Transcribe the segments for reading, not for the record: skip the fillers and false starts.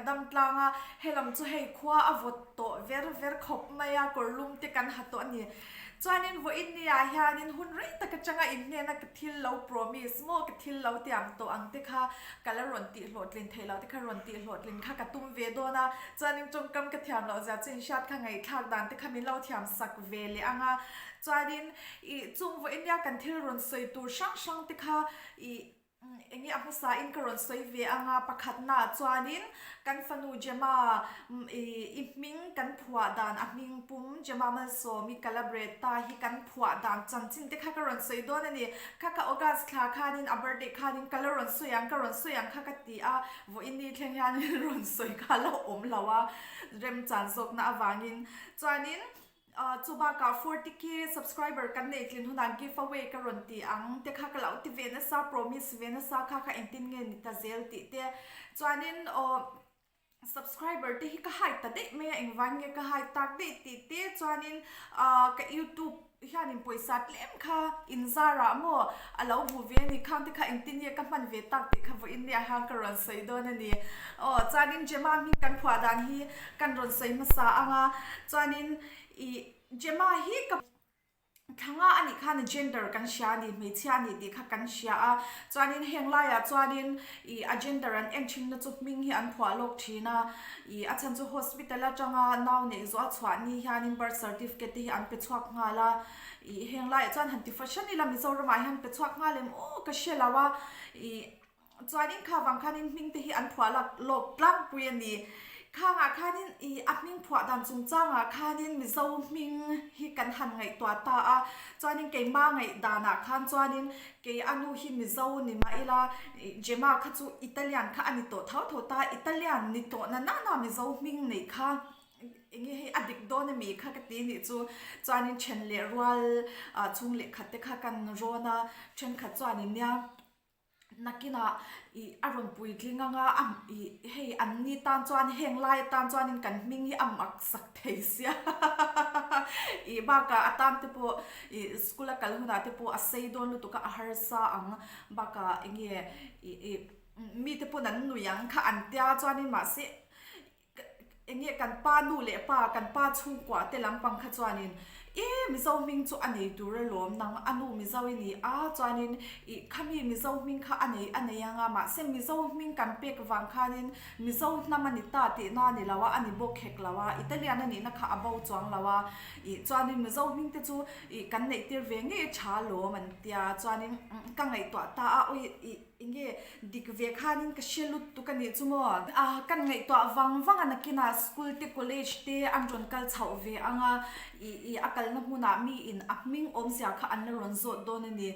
dam tlang a, helam chu hei khua a vawt tawh ver ver khawp mai a, kawr lum te kan ha tawh a ni. Chuanin vawiin ni ah hianin hun rei tak atanga inhnena ka thil lo promise maw ka thil lo tiam tawh ang te kha ka la rawn tih hlawhtlin theih loh te kha rawn tih hlawhtlin kha ka tum ve dawn a, chuanin tawngkam ka thiam loh zia chu inhriat kha ngaihthlak dan te kha min lo thiam sak ve leh ang a, chuanin ih chung vawiin nia kan thil rawn sawi tur hrang hrang te kha ih Eng nge a hmasa in ka rawn sawi ve ang a, pakhatna ah chuanin kan fanu Gemma i hming kan phuah dan a hming pum Gemma Malsawmi Calabretta hi kan phuah dan chanchin te kha ka rawn sawi dawn a ni. Kha ka August thla khanin a birthday khanin ka la rawn sawi ang ka rawn sawi ang kha ka ti a, vawiin ni thleng hian rawn sawi kha la awm lo a, remchan zawkna avangin chuanin Chu bakah 40k subscriber kan neih tlin hunah give away ka rawn ti ang te kha ka lo ti ve nasa, promise ve nasa kha kha engtin nge ni ta zel tih te. Chuanin aw subscriber te hi ka hide ta daih mai a, engvang nge ka hide tak daih tih te chuanin ka youtube hianin pawisa tlem kha inzarah maw a lo hmu ve a ni, khang te kha engtin nge ka hman ve tak tih kha vawiin nia hian ka rawn sawi dawn a ni. Aw chuanin Gemma hming kan phuah dan hi kan rawn sawi hmasa ang a, chuanin ih Gemma hi ka thlanga a nih khan gender kan hria a ni, hmeichhia a ni tih kha kan hria a, chuanin heng laiah chuanin ih a gender an en thin na chu hming hi an phuah lawk thin a, ih a chhan chu hospital atanga nau neih zawh a chhuah ni hianin birth certificate te hi an pe chhuak nghal a. Ih heng laiah chuan han ti fahran ila Mizoramah hian pe chhuak nghal em aw ka hre lo a, ih chuanin kha vang khanin hming te hi an phuah lak lawk tlangpui a ni. Khangah khanin ih a hming phuah dan chungchangah khanin Mizo hming hi kan han ngaihtuah ta a, chuanin keima ngaih danah khan chuanin kei a nu hi Mizo ni mah ila ih Gemma kha chu Italian kha a ni tawh tho tho ta, Italian ni tawh na nana Mizo hming neih kha. Enge hei a dik dawn ami kha ka ti nih chu chuanin then leh rual ah chhung leh khat te kha kan rawn a thenkhat chuanin nia nakinah ih a rawn puitling anga a ih hei an ni tan chuan heng lai atan chuanin kan hming hi a mak sak thei sia ih bakah a tan te pawh ih school a kal hunah te pawh a sei dawn lutuk a a harsa ang bakah enge ih ih mite pawn an nui ang kha an tia chuanin mahse. Eng nge kan pa nu leh pa, kan pa chhungkua te lampang kha chuanin e Mizo hming chu a nei tur alawm nang a nu Mizo i ni a chuanin ih khami Mizo hming kha a nei a nei anga mahse Mizo hming kan pek vang khanin Mizo hnam a ni ta tihna a ni lo a, a ni bawk hek lo a, Italian a nihna kha a bo chuang lo a ih chuanin Mizo hming te chu ih kan neih tir ve ngei tha alawm an tia chuanin ka ngaihtuah ta a awi ih. Enge dik ve khanin ka hre lut tuk a nih chu maw? A kan ngaihtuah vang vang a nakinah school te college te an rawn kal chhoh ve ang a, ih ih a kalna hmunah miin a hming awmzia kha an la rawn zawt dawn a ni.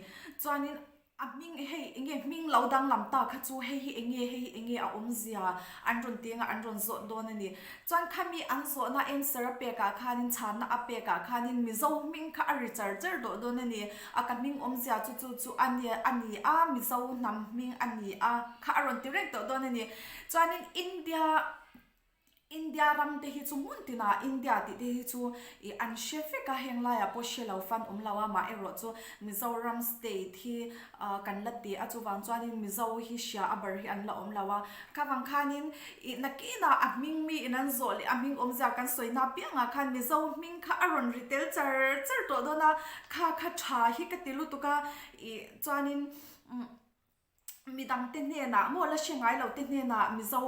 Chuanin a hming hei enge hming lo danglam ta kha chu hei hi enge hei hi enge a awmzia an rawn ti anga an rawn zawt dawn a ni. Chuan khami an zawhna answer a pekah khanin chhanna a pekah khanin Mizo hming kha a ri char char dawh dawn a ni. A ka hming awmzia chu chu chu a ni a ni a, Mizo hnam hming a ni a kha a rawn ti reng tawh dawn a ni. Chuanin India India ram te hi chu hmun tinah India tih te hi chu ih an hre vek a, heng laiah pawh hre lo fan awm lo a, mah erawh chu Mizoram state hi kan la ti a, chuvang chuanin Mizo hi hria a ber hi an la awm lo a. Kha vang khanin ih nakinah a hming mi in an zawh leh a hming awmzia kan sawi na piangah khan Mizo hming kha a rawn ri tel char char tawh dawn a, kha kha tha hi ka ti lutuk a, ih chuanin umm midang te hnenah maw la hre ngai lo te hnenah Mizo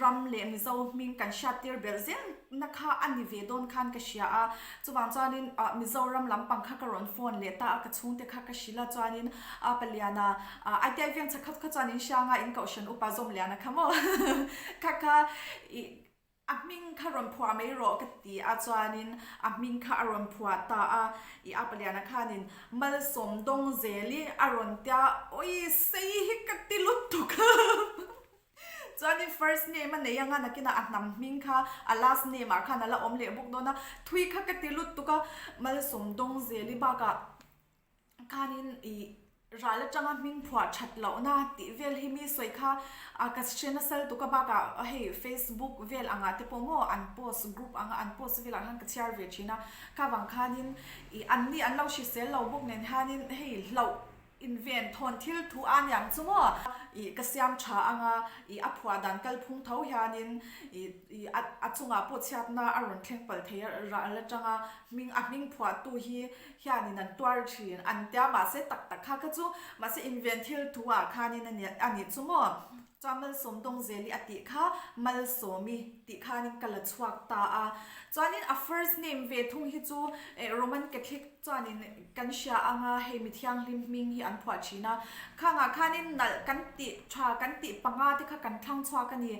ram leh Mizo hming kan hriat tir belh zel na kha a ni ve dawn khan ka hria a, chuvang chuanin ah Mizoram lampang kha ka rawn phone leh ta a, ka chhungte kha ka hrilh a chuanin a paliana ah ITI veng chhakhat kha chuan in hrang a in kohhran upa Zawmliana kha maw kha kha ih a hming kha rawn phuah mai rawh ka ti a chuanin a hming kha a rawn phuah ta a, ih a paliana khanin Malsawm dawng zel i a rawn tia awi sei hi ka ti lutuk a. Chuanin first name a nei anga nakinah a hnam hming kha a last name ah khan a la awm leh bawk dawn a, thui kha ka ti lut tuk a, Malsawm dawng zeli bakah khanin ih ral atanga hming phuah that lohna tih vel hi mi sawi kha a ka hre nasa lutuk a bakah hei Facebook vel angah te pawh maw an post group anga an post velah khan ka chhiar ve thin a, kha vang khanin ih anni an lo hrisel lo bawk nen hianin hei hlauh. Inven thawn thil thu a niang chu maw? Ih ka siam tha anga ih a phuah dan kalphung tho hianin ih ih a a chungah pawh chhiatna a rawn thleng palh thei a ral atanga hming a hming phuahtu hi hianin an tuar thin an tia mahse tak tak kha kha chu mahse inven thil thu ah khanin a nia a nih chu maw? Chuan Malsawm Dawngzeli a tih kha Malsawmi tih khanin ka la chhuak ta a chuanin a first name ve thung hi chu eh Roman Catholic Chuanin kan hria anga hei mi thianghlim hming hi an phuah thin a, khangah khanin nalh kan tih tha kan tih panga te kha kan thlang chhuak a ni.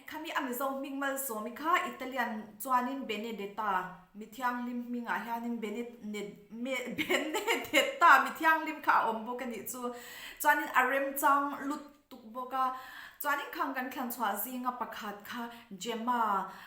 Khami a Mizo hming Malsawmi kha Italian chuanin Benedetta mi thianghlim hmingah hianin Benedetta mi thianghlim kha a awm bawk a nih chu. Chuanin a remchang lut tuk bawk a. Chuanin khang kan thlan chhuah zinga pakhat kha Gemma,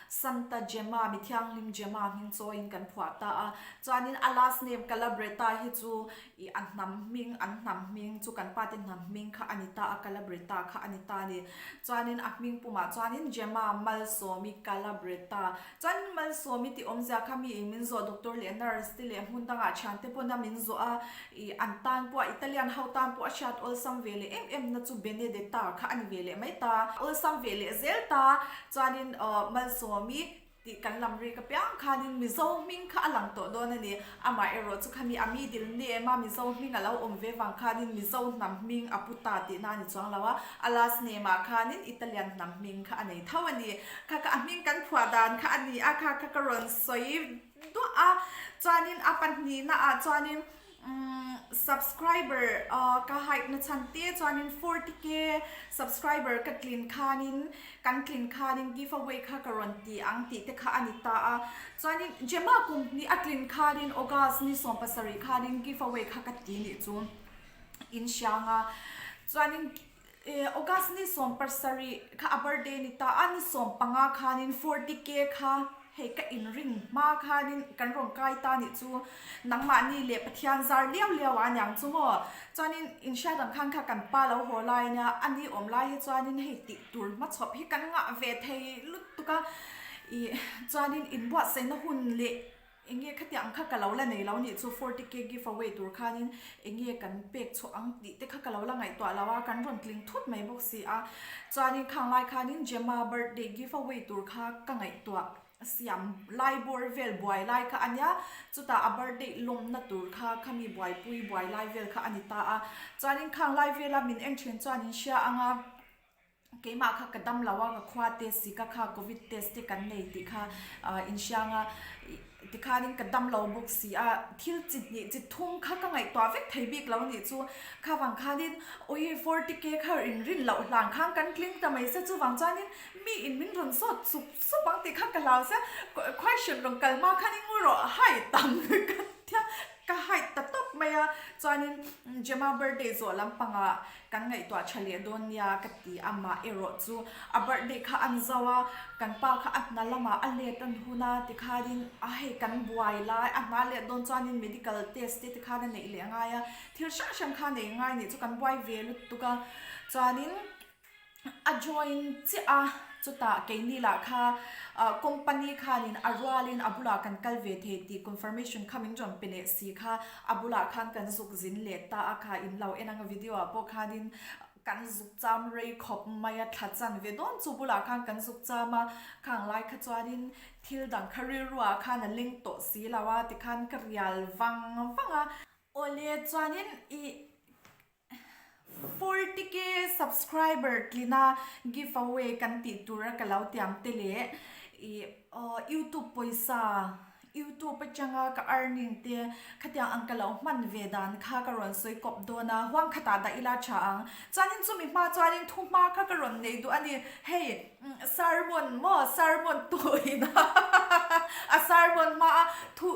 Santa Gemma, mi thianghlim Gemma hming chawiin kan phuah ta a. Chuanin a last name Calabretta hi chu ih a hnam hming, an hnam hming chu kan pate hnam hming kha a ni ta a, Calabretta kha a ni ta a ni. Chuanin a hming pumah chuanin Gemma Malsawmi Calabretta. Chuanin Malsawmi tih awmzia kha mi in min zawh doctor leh nurse te leh hmun dangah thiante pawn a min zawh a, Ih, an tan pawh a Italian ho tan pawh a hriat awlsam ve leh em em na chu Benedetta kha a ni ve leh mai ta. Awlsam ve leh zel ta chuanin aw Malsawmi tih kan lam rik apiang khanin Mizo hming kha a lang tawh dawn a ni. Amah erawh chu khami a middle name a Mizo hming a lo awm ve vang khanin Mizo hnam hming a pu ta tihna a ni chuang lo a, a last name ah khanin Italian hnam hming kha a nei tho a ni. Kha kha a hming kan phuah dan kha a ni a, kha kha ka rawn sawi. Duah a, chuanin a pahnihna ah chuanin umm subscriber ka hype na chhan te chuanin 40k subscriber ka tlin khanin kan tlin khanin give away kha ka rawn ti ang tih te kha a ni ta a, chuanin Gemma kum hnih a tlin khanin August ni 17 khanin give away kha ka ti nih chu in hriang a, chuanin August ni 17 kha a birthday ni ta a, ni 15 khanin 40k kha hei ka inring hma khanin kan rawn kai ta nih chu nangmahni leh Pathian zar liau liau a niang chu maw. Chuanin inhriat ang khan kha kan pa lo haw lai nia, a ni awm lai hi chuanin hei tih tur hmachhawp hi kan ngah ve thei lutuk a, ih chuanin inbuatsaihna hun leh Enge khatiang ang kha ka lo la nei lo nih chu 40k give away tur khanin enge kan pek chhuah ang tih te kha ka lo la ngaihtuah lo a, kan rawn tling thut mai bawk si a. Chuanin khang lai khanin Gemma birthday give away tur kha ka ngaihtuah siam lai bawr vel buai lai kha a nia, chutah a birthday lawmna tur kha khami buaipui buai lai vel kha a ni ta a. Chuanin khang lai vela min en thin chuan in hria ang a. Keimah kha ka dam lo a, ka khua test si ka kha covid test te kan nei tih kha inhriang a, tikhanin ka dam lo bawk si a, thil chi hnih chi thum kha ka ngaihtuah vek thei bik lo nih chu, kha vang khanin awii 40k kha inrin loh hlan khan kan tling ta mai se chuvang chuanin mi in min rawn zawt sup sup ang tih kha ka hlau sia, question rawn kal hma khanin ngu rawh hai tam ka tia ka hide ta tawp mai a, chuanin Gemma birthday zawh lampangah Kan ngaihtuah tha leh dawn nia ka ti a, mah erawh chu a birthday kha an zo a, kan pa kha a hna lamah a let an hun a tikhanin a hei kan buai lai a hna let dawn chuanin medical test te tikhan a neih leh ngai a, thil hrang hrang kha nei ngai nih chu kan buai ve lutuk a, chuanin a join chiah a chutah keini lah kha company khanin a rualin a bulah kan kal ve thei tih confirmation kha min rawn pe leh si kha. A bulah khan kan zuk zin leh ta a kha in lo en ang a video ah pawh khanin kan zuk cham rei khawp mai a thla chan ve dawn chu bulah khan kan zuk cham a khang lai kha chuanin thil dang kha rilru ah khan a leng tawh si lo a tikhan ka rial vang vang a. Awle chuanin ih 40k subscriber tlina give away kan tih tura ka lo tiam te leh ih youtube pawisa youtube atanga ka earning te khatiang ang ka lo hman ve dan kha ka rawn sawi kawp dawn a huang khatah dah ila tha ang chuanin chumi hma chuanin thu hma kha ka rawn nei duh a ni hei sermon maw sermon tuina a sermon hma a thu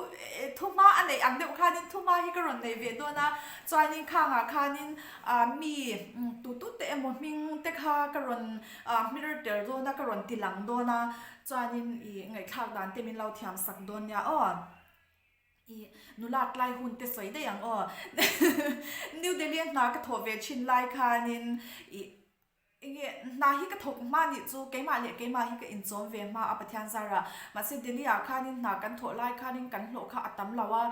thu hma a neih ang deuh khanin thu hma hi ka rawn nei ve dawn a. Chuanin khangah khanin mi tutute emaw hming te kha ka rawn hmir tel dawn a, ka rawn ti lang dawn a, chuanin ih ngaihthlak dan te min lo thiam sak dawn nia aw. Ih nula tlai hun te sawi daih ang aw. New Delhi a hna ka thawh ve thin lai khanin ih Enge hna hi ka thawk hma nih chu keimah leh keimah hi ka inchawm ve hma a Pathian zarah. Mahse Delhi ah khanin hna kan thawh lai khanin kan hlawh kha a tam lo a,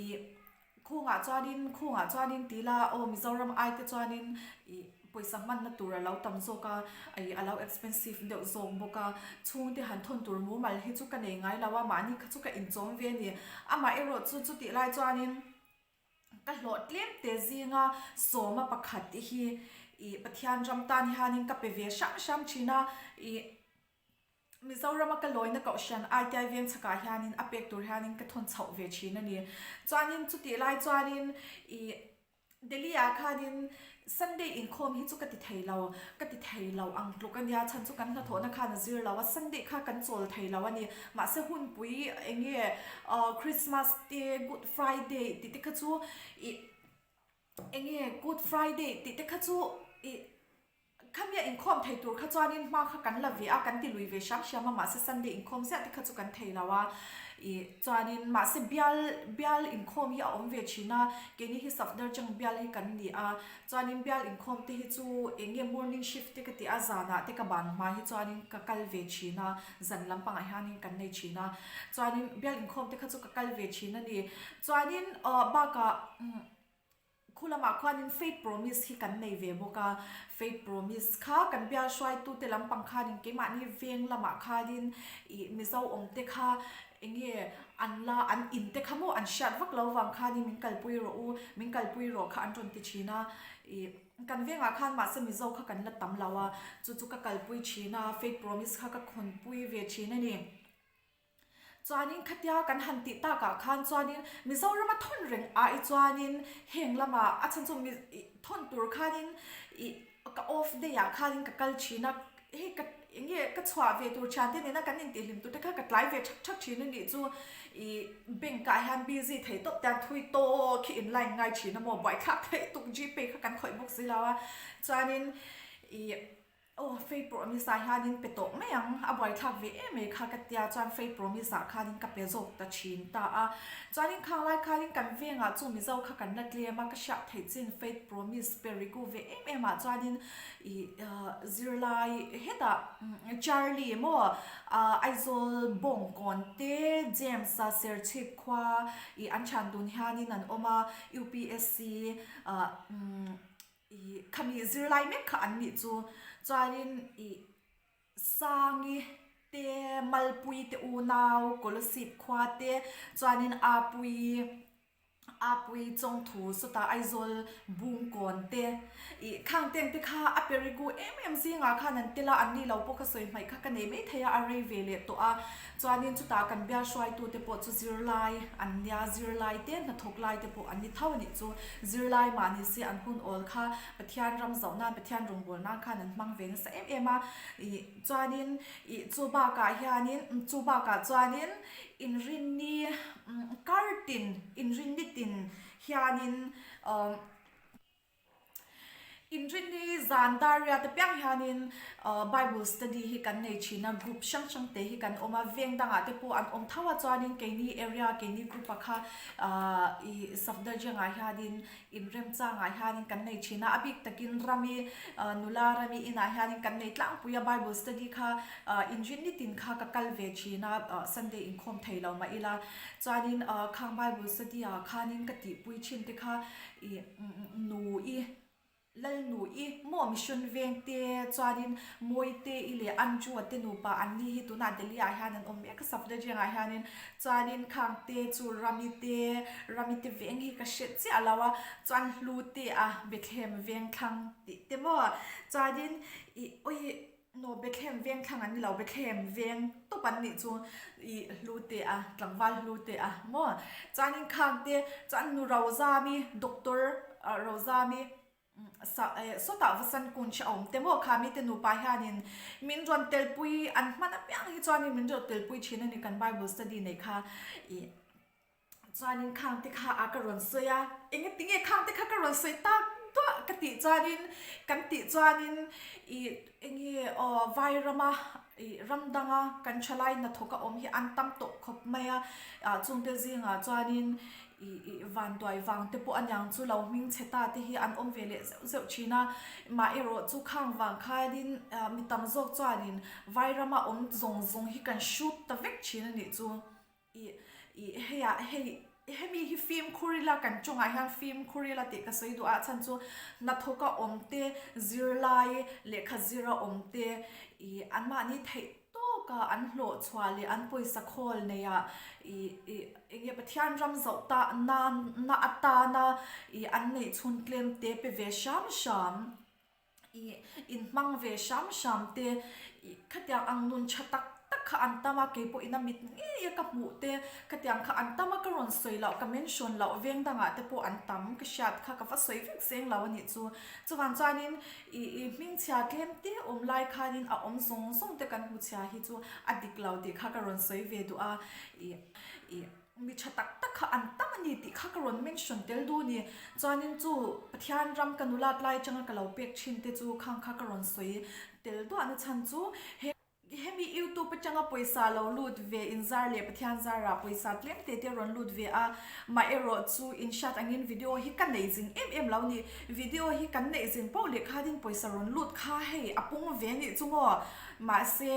ih Khungah chuanin khungah chuanin ti ila aw Mizoram ai te chuanin ih pawisa hmanna tur a lo tam zawk a, ih a lo expensive deuh zawk bawk a, chhungte han thawn tur mumal hi chu ka nei ngai lo a, mahni kha chu ka inchawm ve a ni. Amaherawh chu chutih lai chuanin ka hlawh tlem te zinga sawma pakhat hi ih Pathian ram tan hianin ka pe ve hram hram thin a, ih. Mizorama ka lawina kohhran ITI veng chhakah hianin a pek tur hianin ka thawn chhoh ve thin a ni. Chuanin chutih lai chuanin ih Delhi ah khanin Sunday inkhawm hi chu ka ti thei lo, ka ti thei lo ang tluk a nia, chhan chu kan hnathawhna khan a zir lo a, Sunday kha kan chawl thei lo a ni. Mahse hunpui eng nge Christmas te Good Friday tih te kha chu ih eng nge Good Friday tih te kha chu ih Khami a inkhawm thei tur kha chuanin hma kha kan la ve a, kan ti lui ve hram hram a, mahse Sunday inkhawm ziah te kha chu kan thei lo a, ih chuanin mahse bial bial inkhawm hi a awm ve thin a, keini hi Safdarjung bial hi kan ni a, chuanin bial inkhawm te hi chu eng nge morning shift te ka ti a, zanah te ka ban hma hi chuanin ka kal ve thin a, zan lampangah hianin kan nei thin a, chuanin bial inkhawm te kha chu ka kal ve thin a ni, chuanin aw bakah umm. Khu lamah khuanin Faith Promise hi kan nei ve bawk a, Faith Promise kha kan bial hruaitute lampang khanin keimahni veng lamah khanin ih Mizo awmte kha eng nge an la an in te kha maw an hriat vak lo vang khanin min kalpui rawh u, min kalpui rawh kha an rawn ti thin a, ih kan vengah khan mahse Mizo kha kan la tam lo a, chu chu ka kalpui thin a, Faith Promise kha ka khawnpui ve thin a ni. Chuanin khatia kan han tih takah khan chuanin Mizorama thawn reng ai chuanin heng lamah a chhan chu thawn tur khanin ih ka off day ah khanin ka kal thin a, hei ka eng nge ka chhuah ve tur thiante nena kan intihhlim tur te kha ka tlai ve thak thak thin a nih chu ih bank ah hian busy thei tawp te an thui tawk hi in line ngai thin a maw buaithlak theih tuk gpay kha kan khawih bawk si lo a chuanin ih. Aw Faith Promise ah hianin pe tawh mai ang, a buaithlak ve em mai kha ka tia chuan Faith Promise ah khanin ka pe zawk ta thin ta a. Chuanin khang lai khanin kan vengah chu Mizo kha kan la tlem a, ka hriat theih chin Faith Promise pe riku ve em em ah chuanin ih zirlai hetah Charlie maw Aizawl Bawngkawn te James a Serchhip khua ih an thian dun hianin an awm a, UPSC ah Ih khami zirlai mek kha an nih chu chuanin ih Sangi te Malpui te unau Kolasib khua te chuanin Apui Apui Chawngthu sawtah Aizawl Bungkawn te ih khang teng te kha a perigu em em zingah khan an tel a an ni lo pawh kha sawi hmaih kha ka nei mai thei a a rei ve leh tawh a chuanin chutah kan bial hruaitute pawh chu zirlai an nia zirlai te hnathawk lai te pawh an ni tho a nih chu. Zirlai mah ni se an hun awl kha Pathian ram zoh nan, Pathian rawngbâwl nan khan an hmang ve nasa em em a. Ih chuanin ih chu bakah hianin chu bakah chuanin inrinni kar tin inrinni tin hianin umm Inrinni zan dar riat apiang hianin Bible study hi kan nei thin a, group hrang hrang te hi kan awm a, veng dangah te pawh an awm tho a chuanin keini area keini group ah kha ih Safdarjung ah hianin inremchangah hianin kan nei thin a, a bik takin rami nula rami inah hianin kan nei tlangpui a Bible study kha inrinni tin kha ka kal ve thin a, Sunday inkhawm thei lo mah ila chuanin khang Bible study ah khanin ka tihpui thin te kha ih Nu i, Lal nu i maw mission veng te chuanin Mawite i leh Andrew-a te nupa an ni hi tunah Delhi ah hian an awm mek a, Safdarjung ah hianin chuanin khang te chu Rami te, Rami te veng hi ka hre chiah lo a, chuan Hlu te a Bethlehem veng thlang tih te maw chuanin ih awi No, Bethlehem veng thlang an ni lo, Bethlehem veng tawp an nih chu ih hlu te a, tlangval hlu te a maw? Chuanin khang te chuan nu Rozami, Doctor Rozami sa eh sawtah Vasan Kunj a awm te maw? Kha mite nupa hianin min rawn telpui an hman apiang hi chuanin min rawn telpui thin a ni kan Bible study nei kha ih. Chuanin khang te kha a ka rawn sawi a, engati nge khang te kha ka rawn sawi tak duah ka tih chuanin kan tih chuanin ih enge aw Vairama ih ram danga kan thalai hnathawk a awm hi an tam tawh khawp mai a, ah chungte zingah chuanin ih ih vanduai vang te pawh aniang chu lo hming chhe ta te hi an awm ve leh zeuh zeuh thin a, mah erawh chu khang vang khanin mi tam zawk chuanin Vairama awm zawng zawng hi kan hrut ta vek thin a nih chu. Ih ih hei ah hei Hemi hi fimkhur ila, kan tawngah hian fimkhur ila tih ka sawi duh a, a chhan chu hnathawka awm te, zirlai lehkha zira awm te ih anmahni theih tawka an hlawh chhuah leh an pawisa khawl neihah ih ih eng nge Pathian ram zoh ta nan na atana ih an neih chhun tlem te pe ve hram hram ih inhmang ve hram hram te ih khatiang ang nun tha tak tak kha an tam a keipawhin a mit ngei a ka hmuh te khatiang kha an tam a ka rawn sawi loh ka mention loh veng dangah te pawh an tam ka hriat kha ka va sawi vek zeng lo a nih chu chuvang chuanin ih ih hmingchhia tlem te awm lai khanin a awm zawng zawng te kan hmu chhia hi chu a dik lo tih kha ka rawn sawi ve duh a ih ih. Mi tha tak tak kha an tam a ni tih kha ka rawn mention tel duh a ni. Chuanin chu Pathian ram ka nulat lai atanga ka lo pek thin te chu khang kha ka rawn sawi tel duahna chhan chu he hemi youtube atanga pawisa lo lut ve inzar leh Pathian zarah pawisa tlem te te rawn lut ve a, mah erawh chu inhriat angin video hi ka nei zing em em lo a ni. Video hi kan neih zin poh leh khanin pawisa rawn lut kha hei a pung ve nih chu maw. Mahse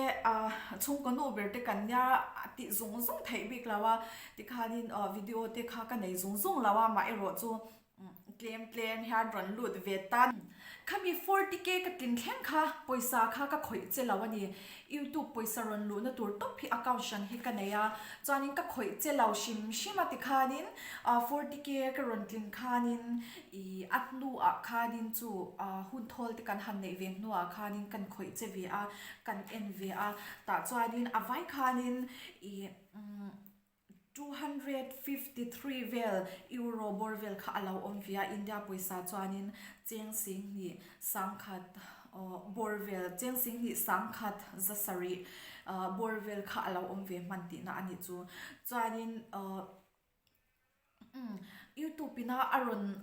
chhungkaw nu ber te kan nia a tih zung zung theih bik lo a, tikhanin video te kha ka nei zung zung lo a, mah erawh chu tlem tlem hian rawn lut ve ta. Khami 40k ka tlin thleng kha pawisa kha ka khawih che lo a ni. Youtube pawisa rawn luhna tur tawp hi account hran hi ka nei a, chuanin ka khawih che lo hrim hrim a tikhanin 40k ka rawn tlin khanin Ih, a hnuah khanin chu hun thawl te kan han neih ve hnuah khanin kan khawih che ve a, kan en ve a, tah chuanin a vai khanin ih 253 vel euro bawr vel kha a lo awm ve a, India pawisa chuanin cheng singhnih sangkhat bawr vel, cheng singhnih sangkhat za sarih bawr vel kha a lo awm ve hman tihna a nih chu. Chuanin. Umm, youtube ina a rawn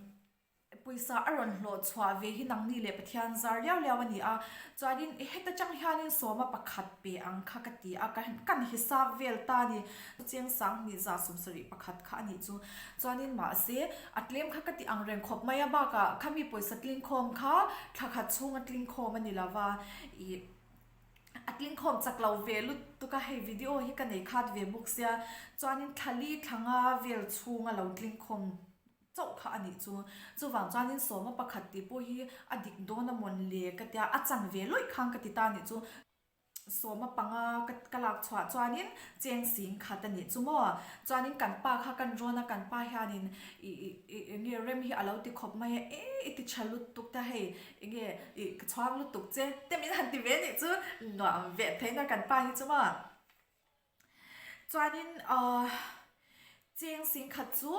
pawisa a rawn hlawh chhuah ve hi nangni leh Pathian zar liau liau a ni a, chuanin heta tang hianin sawma pakhat pe ang kha ka ti a, ka kan hisap vel ta a ni, chiang sang hnih za sawmsarih pakhat kha a nih chu, chuanin mahse a tlem kha ka ti ang reng khawp mai a, bakah khami pawisa tlingkhawm kha thla khat chhunga tlingkhawm a ni lova, ih. A tlingkhawm chak lo ve lutuk a, hei video hi ka nei khat ve bawk sia, chuanin thla li thla nga vel chhunga lo tlingkhawm chauh kha a nih chu. Chuvang chuanin sawma pakhat tih pawh hi a dik dawn a mawn le ka tia, a chan ve lawih khan ka ti ta a nih chu. Sawma panga ka ka lak chhuah chuanin cheng sing khat a nih chu maw. Chuanin kan pa kha kan rawn a, kan pa hianin ih ih ih eng nge rem hi a lo ti khawp mai a, e i ti tha lutuk ta hei Enge ih ka chhuang lutuk che te min han ti ve nih chu nuam ve theihna kan pa hi chu maw. Chuanin ahh cheng singkhat chu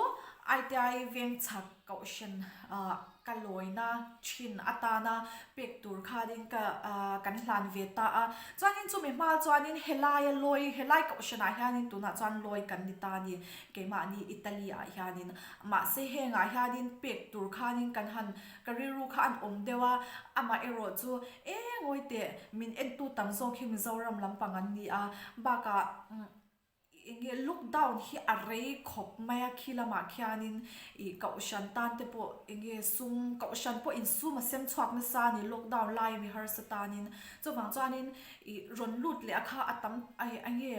ITI veng chhak kohhran ah ka lawina thin atana pek tur khanin ka ah kan hlan ve ta a. Chuanin chumi hma chuanin helaia lawi helai kohhranah hianin tunah chuan lawi kan ni ta a ni keimahni Italy ah hianin mahse hengah hianin pek tur khanin kan han Ka rilru kha an awm deuh a, amah erawh chu e ngawi teh, min entu tam zawk hi Mizoram lampang an ni a, bakah eng nge lockdown hi a rei khawp mai a, khi lamah khianin ih kohhran tan te pawh eng nge sum, kohhran pawh insum a sem chhuak nasa a ni lockdown laia mi harsa tanin, chuvang chuanin ih rawn lut leh a kha a tam eng nge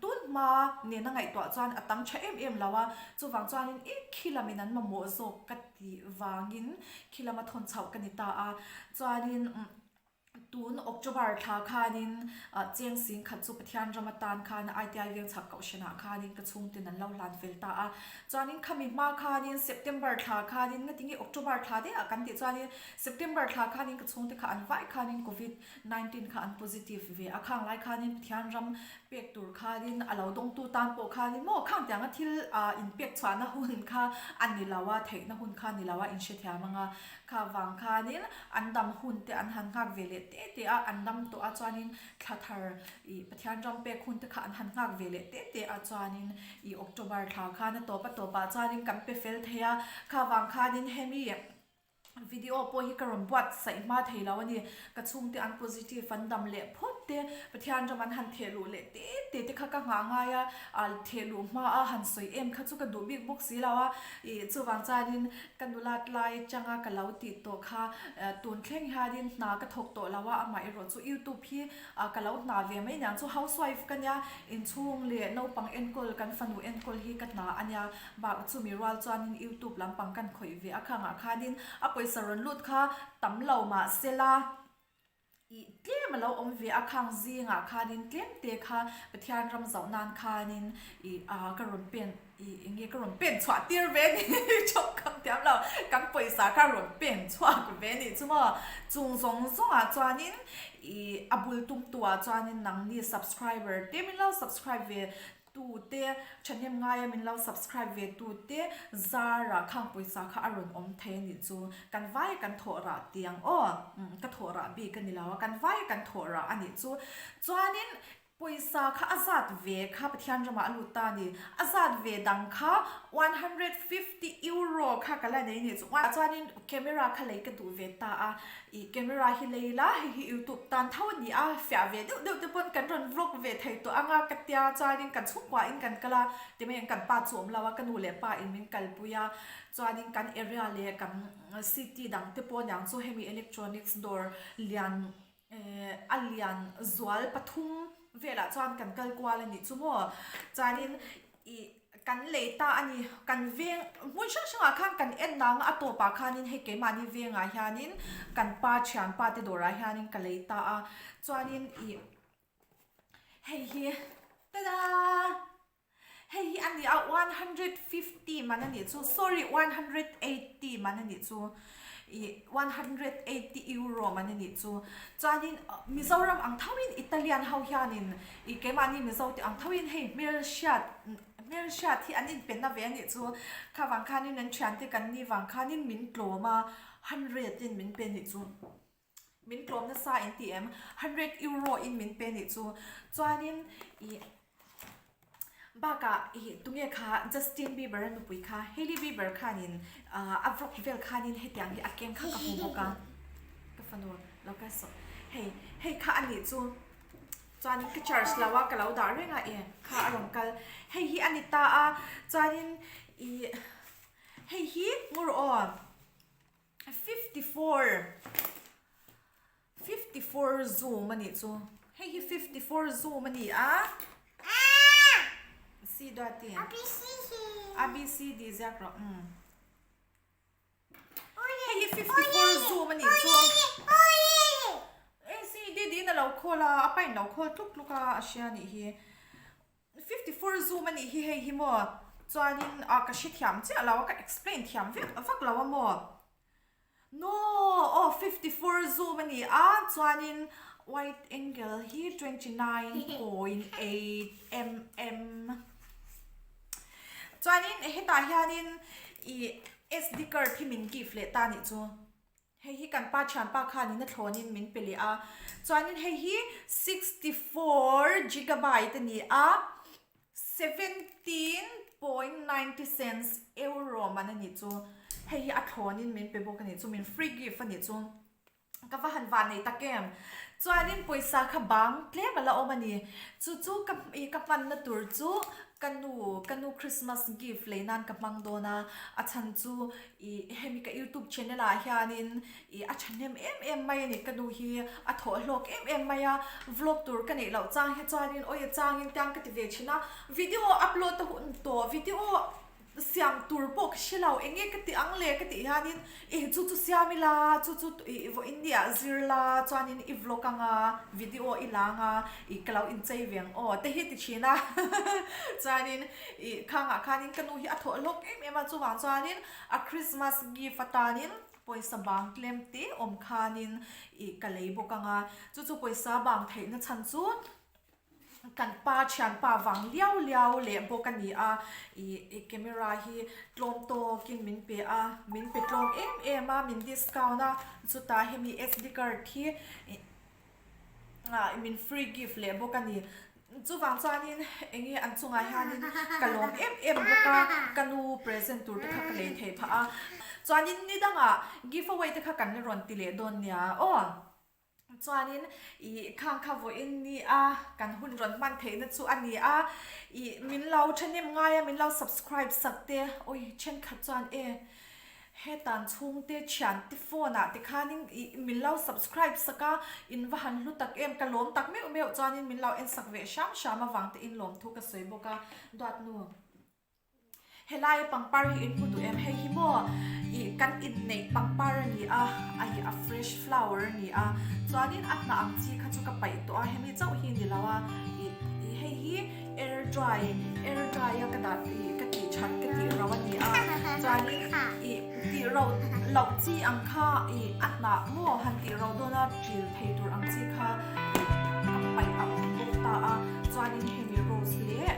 tun hma nena ngaihtuah chuan a tam tha em em lo a, chuvang chuanin i khi lamin an mamawh zawk ka tih vangin khi lama thawn chhoh ka ni ta a, chuanin tun October thla khanin cheng sing khat chu Pathian ram atan khan ITI veng chhak kohhranah khanin ka chhungten an lo hlan fel ta a, chuanin khami hma khanin September thla khanin ngatinge October thla deuh ah kan tih chuanin September thla khanin ka chhungte kha an vai khanin Covid 19 kha an positive ve a, khang lai khanin Pathian ram pek tur khanin a lo dawngtu tan pawh khanin maw khang tianga thil ah inpek chhuahna hun kha a ni lo a, theihna hun kha a ni lo a, inhrethiam anga kha vang khanin an dam hun te an han nghak ve leh te te a, an dam tawh a chuanin thla thar ih Pathian ram pek hun te kha an han nghak ve leh te te a chuanin ih October thla khan a tawp a tawpah chuanin kan pe fel thei a, kha vang khanin hemi. Video pawh hi ka rawn buatsaih hma thei lo a ni. Ka chhungte an positive an dam leh phawt. te Pathian ram an han theh luh leh te te te kha ka nghah ngai a, ah theh luh hma a han sawi em kha chu ka duh bik bawk si lo a, ih chuvang chuanin ka nulat lai atanga ka lo tih tawh kha tun thleng hianin hna ka thawk tawh lo a, amah erawh chu youtube hi ah ka lo hna ve mai niang chu housewife ka nia, inchhung leh naupang enkawl kan fanu enkawl hi ka hna a nia, bak chumi rual chuanin youtube lampang kan khawih ve a khangah khanin a pawisa rawn lut kha tam lo mahsela. Ih tlem a lo awm ve a, khang zingah khanin tlem te kha Pathian ram zauh nan khanin ih ah ka rawn pen ih eng nge ka rawn pen chhuah tir ve ni tawngkam thiam lo kan pawisa kha rawn pen chhuak ve nih chu maw chung zawng zawngah chuanin ih a bul tum tuah chuanin nangni subscriber te min lo subscribe ve Tute thahnem ngaia min lo subscribe ve tute Zara khang pawisa kha a rawn awm thei a nih chu. Kan vaia kan thawh rah ti ang aw. Ka thawh rah bik a ni lo a, kan vaia kan thawh rah a nih chu. Chuanin pawisa kha a zat ve kha Pathian ramah a lut ta a ni. A zat ve dang kha 150 euro kha ka la nei a nih chu. Chuanin camera kha lei ka duh ve ta a. Ih camera hi lei la, hei hi youtube tan tho a ni a, fiah ve deuh deuh te pawn kan rawn vlog ve thei tawh ang a ka tia chuanin kan chhungkua in kan kal a, timaiin kan pa chu awm lo a, ka nu leh pa in min kalpui a, chuanin kan area leh kan city dang te pawh aniang chu hemi electronics dawr lian eh a lian zual pathum velah chuan kan kal kual a nih chu maw, chuanin ih. Kan lei ta a ni. Kan veng hmun hrang hrangah khan kan en nang a, a tawpah khanin hei keimahni vengah hianin kan pa thianpa te dawrah hianin ka lei ta a. Chuanin ih hei hi tada hei hi a ni a 150 man a nih chu sorry 180 man a nih chu. Ih 180 euro man a nih chu. Chuanin Mizoram ang thoin Italian ho hianin ih keimahni Mizo te ang thoin hei hmelhriat hmelhriat hi an inpenna ve a nih chu. Kha vang khanin an thiante kan ni vang khanin min tlawm a, hundred in min pe nih chu. Min tlawm nasa in ti em? Hundred euro in min pe nih chu. Chuanin ih Bakah ih tunge kha Justin Bieber a nupui kha Hailey Bieber khanin a vlog vel khanin hetiang hi a keng kha ka hmu bawk a, ka fanu lo kal sawh hei hei kha a nih chu chuanin ka charge lo a ka lo dah reng a e kha a rawn kal hei hi a ni ta a chuanin ih hei hi ngur aw 54 54 zoom a nih chu hei hi 54 zoom a ni a si duati a b c d ziak rawh umm hei hi 54 zoom a nih chu a c d tiin a lo call a a pain lo call tluk tluk a a hria a nih hi. 54 zoom a nih hi hei hi maw chuanin ah ka hre thiam chiah lo a ka explain thiam vek vak lo a maw no aw 54 zoom a ni a chuanin wide angle hi 29.8 mm chuanin hetah hianin ih sd card hi min give leh ta a nih chu. Hei hi kan pa thianpa khanin a thlawnin min pe leh a, chuanin hei hi 64 gigabyte a ni a, 17.90 cents euro man a nih chu. Hei hi a thlawnin min pe bawk a nih chu, min free gift a nih chu. Ka va han vah nei tak em. Chuanin pawisa kha bang tlem a la awm a ni. Chu chu ka ka hmanna tur chu ka nu ka nu Christmas gift lei nan ka hmang dawn a, a chhan chu Ih hemi ka youtube channel ah hianin ih a thahnem em em mai a ni ka nu hi a thawh hlawk em em mai a vlog tur ka neih loh chang hi chuanin awi a changin tiang ka ti ve thin a video upload a hun tawh video siam tur pawh ka hre lo eng nge ka tih ang le ka tih hianin ih chu chu siam ila chu chu ih vawiin ni ah zir la chuanin i vlog anga video i la anga ih ka lo inchei ve ang aw te hi ti thin a chuanin Ih khangah khanin ka nu hi a thawh hlawk em em a, chuvang chuanin a Christmas gift atanin pawisa bang tlem te awm khanin ih ka lei bawk ang a, chu chu pawisa bang theihna chhan chu kan pa thianpa vang liau liau leh bawk a ni a, ih camera hi tlawm tawkin min pe a, min pe tlawm em em a, min discount a, chutah hemi sd card hi ih. ah min free gift leh bawk a ni chuvang chuanin eng nge an chungah hianin ka lawm em em bawk a ka nu present tur te kha ka lei theih phah a chuanin ni dangah give away te kha kan la rawn ti leh dawn nia aw. Chuanin ih khang kha vawiin ni a kan hun rawn hman theihna chu a ni a, ih min lo thahnem ngai a min lo subscribe sak te awi thenkhat chuan e hetan chhungte thiante phone ah te khanin ih min lo subscribe sak a in va han hlu tak em ka lawm tak meuh meuh chuanin min lo en sak ve hram hram avang te in lawm thu ka sawi bawk a duatnu. Helai pangpar hi in hmu duh em? Hei hi maw ih kan inneih pangpar a ni a, a hi a fresh flower a ni a, chuanin a hnah ang chi kha chu ka paih tawh a, hemi chauh hi ni lo a, ih ih hei hi air dry air dry a ka dah ih ka tih that ka tih ro a ni a, chuanin ih tih ro loh chi ang kha ih a hnah maw han tih ro dawn a ṭil thei tur ang chi kha ih ka paih a awm bawk ta a, chuanin hemi rose leh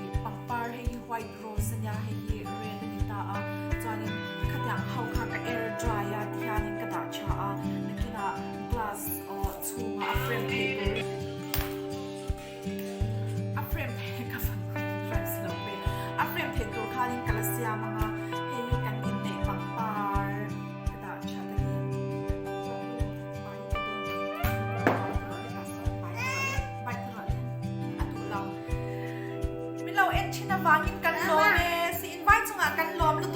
ih pangpar hei hi white rose a nia hei hi red a ni ta a chuanin khatiang ho kha ka air dry a tihianin ka dah tha a nakinah glass aw chhungah a frame theih tur a frame theih ka van rhymes lo ve a frame theih tur khanin ka la siam anga hei hi kan inneih pangpar ka dah that a ni. Min lo en thin avangin kan lawm e, si invai chungah kan lawm lutuk.